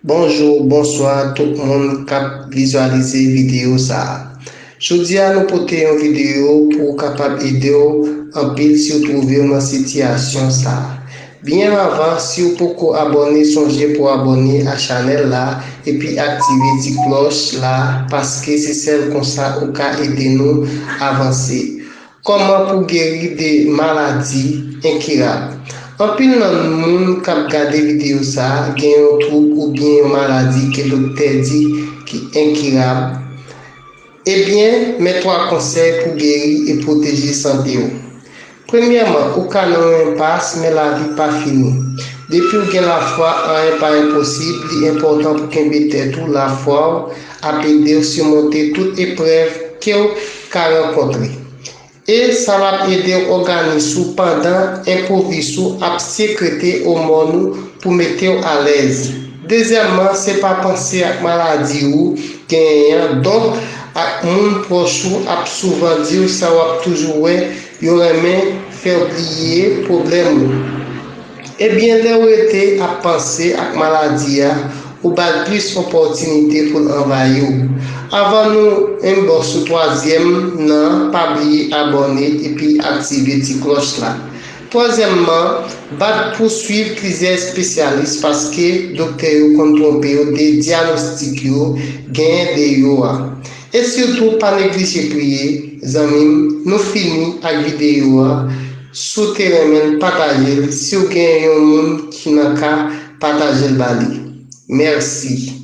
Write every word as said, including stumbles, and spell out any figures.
Bonjou, bonswa tout moun k ap vizyalize videyo sa a. Jodi a nou pote yon videyo pou kapab ede w anpil si w twouve w nan sitiyasyon sa a. Byen avan, si w poko abòne, sonje pou abòne a chanèl la epi aktive ti klòch la, paske se sèl konsa ou ka ede nou avanse. Kòman pou geri de maladi enkirab? Anpil nan moun k ap gade videyo sa a gen yon twoub oubyen yon maladi ke doktè di ki enkirab. Ebyen, men twa konsèy pou geri e pwoteje sante w. Premyèman, ou ka nan yon enpas, men lavi pa fini. Depi w gen lafwa, anyen pa enposib, li enpòtan pou kenbe tèt ou. Lafwa w ap ede w simonte tout eprèv ke w ka rankontre. E sa l ap ede w òganis ou pandan enpwovis ou ap sekrete omòn ou pou mete w alèz. Dezyèmman, se pa panse ak maladi ou genyen an, donk ak moun pwòch ou ap souvan di w sa w ap toujou wè, yo renmen fè w bliye pwoblèm ou. Ebyen, lè w rete ap panse ak maladi a, ou ba l plis opòtinite pou l anvayi w. Avan nou enbòs sou twazyèm nan, pa bliye abòne epi aktive ti klòch la. Twazyèmman, bat pou swiv plizyè espesyalis paske doktè yo konn twonpe yo de dyanostik yo genyen de yo a. E sitou, pa neglije priye, zanmi m, nou fini ak videyo a. Si w te renmen l, pataje l. Si w gen yon moun ki nan ka, pataje l ba li. Mèsi.